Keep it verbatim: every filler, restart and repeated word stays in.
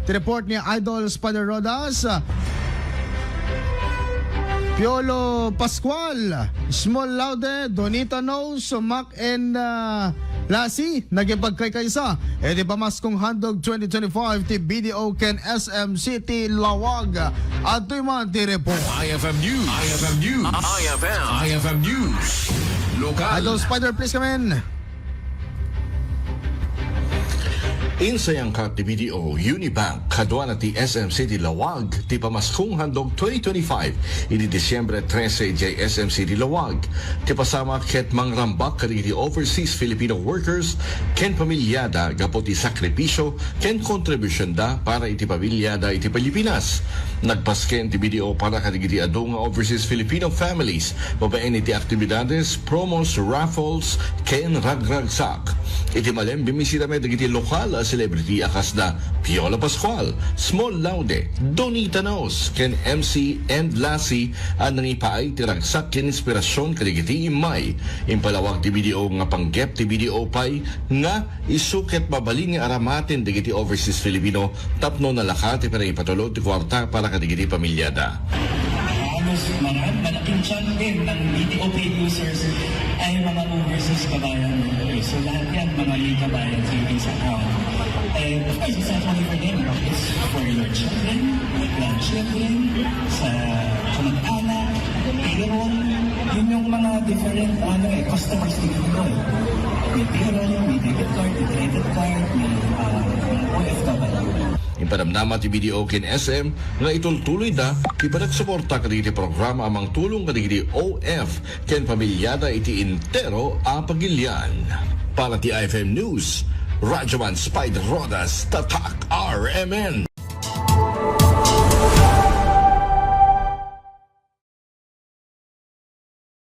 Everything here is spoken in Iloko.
ti report ni Idol Spider Rodas. Piolo Pascual, Small Laude, Donita Knows, Mac and uh, Lassie, naging pagkaykaysa iti Pamaskong Handog twenty twenty-five ti B D O ken S M City Laoag. Adtoy man ti report. I F M News. I F M News. I F M. I F M News. Lokal. Idol Spider, please come in. Insayangkat ti B D O Unibank kaduana ti S M City Laoag ti Pamaskong Handog twenty twenty-five idi Disyembre trese idiay S M City Laoag. Ti pasamak ket mangrambak kadagiti overseas Filipino workers ken pamilyada gapu ti sakripisyo ken kontribusionda para iti pamilyada iti Pilipinas. Nagpasken ti B D O para kadagiti adu nga overseas Filipino families babaen iti aktibidades, promos, raffles, ken ragragsak. Iti malem, bimisita met dagiti lokal a celebrity a kasda Piolo Pascual, Small Laude, Donita Knows, ken M C and Lassie a nangipaay ti ragsak ken inspirasyon kadagiti immay. Impalawag ti B D O nga panggep ti B D O pay nga isu ket mabalin nga aramaten dagiti overseas Filipino tapno nalaka ti panangipatulod ti kuarta para kadagiti pamilyada. Halos marami, malaking chunk din ng B P O producers ay mga overseas kabayan. So lahat yan, mga may kabayan savings account. And of course, it's not only for them, it's for your children, grandchildren, sa kamag-anak, payroll, yun yung mga different ano eh, customers ni Google. May payroll, may debit card, may credit card, may uh, mga O F W. Impanamnama ti B D O ken S M nga itultuloyda ti panagsuporta kadagiti programa a mangtulong kadagiti O F ken pamilyada iti entero a pagilian. Para ti I F M News, Radyoman Spider Rodas, Tatak R M N.